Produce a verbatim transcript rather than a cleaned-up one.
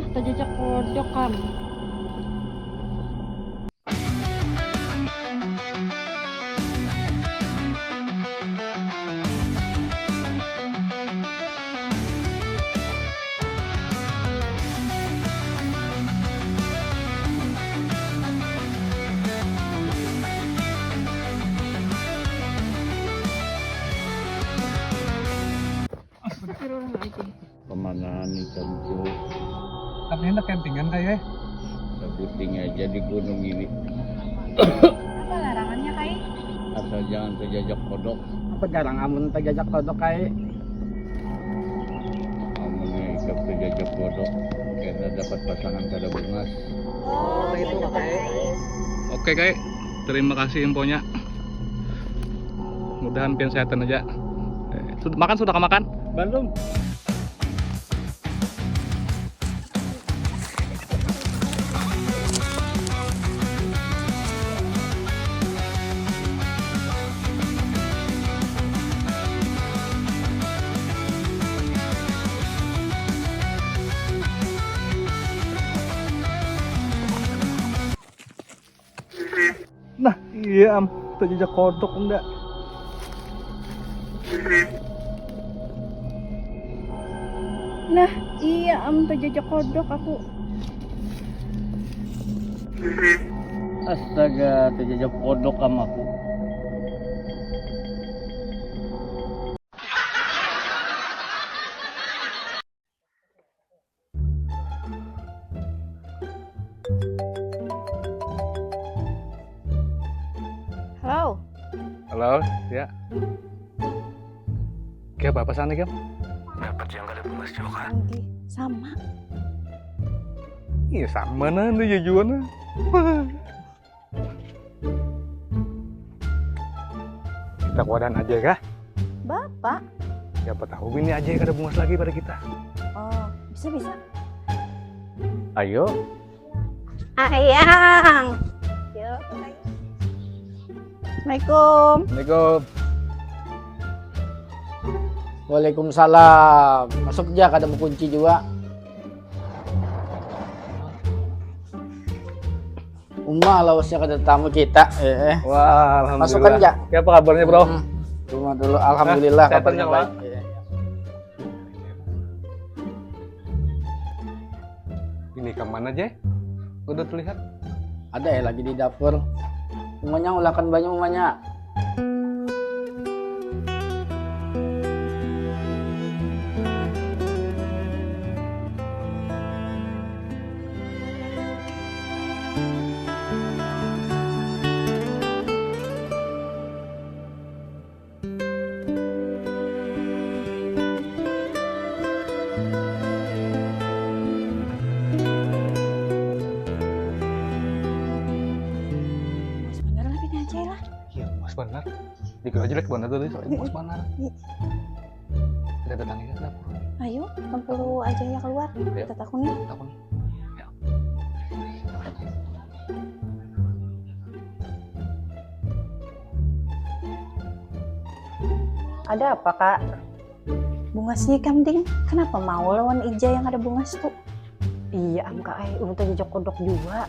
Tajajak kodok kam. Astagfirullahaladzim. Pamanah nih, Cancu. Tapi hendak campingan, Kai, eh? Sabuting aja di gunung ini. Apa larangannya, Kai? Asal jangan tajajak kodok. Apa garang amun tajajak kodok, Kai? Amun ikam tajajak kodok, kena dapat pasangan kada bungas. Oh, itu, Kai. Oke, Kai. Terima kasih infonya. Mudahan pian sehatan aja. Eh, sud-, makan sudah kah makan? Belum. Nah, iya am, tajajak kodok unda. Nah, iya am, tajajak kodok aku. Astaga, tajajak kodok am aku. Halo. Halo, ya. Kayak apa pesan nih, Kam? Dapat yang kada bungas juga, Kak. Anjih, sama. Iya, sama nah, anda jajuan nah. Kita kuadan aja kah? Bapak. Siapa tahu bini aja kada bungas lagi pada kita. Oh, bisa, bisa. Ayo. Ayang. Yuk. Assalamualaikum. Assalamualaikum. Waalaikumsalam. Masuk aja, kada berkunci juga. Uma lawasnya kada tamu kita. Eh, eh. Wah, alhamdulillah. Masukkan, Jak. Oke, apa kabarnya, Bro? Hmm. Rumah dulu. Alhamdulillah, nah, kabarnya baik. Iya. Ini kemana, Jay? Udah terlihat. Ada ya lagi di dapur. Umanya ulakan banyu umanya. Mas bener lah, bini aja lah. Iya, mas bener. Dikira jelek bener tadi, soalnya mas bener. Iya. Kita datangi ke dapur. Ayo, tempulu aja ya keluar. Ayo. Kita takuni. Takuni. Ya. Ada apa, Kak? Bungasnya ikam, Ding. Kenapa mau lawan Ija yang ada bungas tuh? Iya am, Kak, eh, ulun tajajak kodok juga.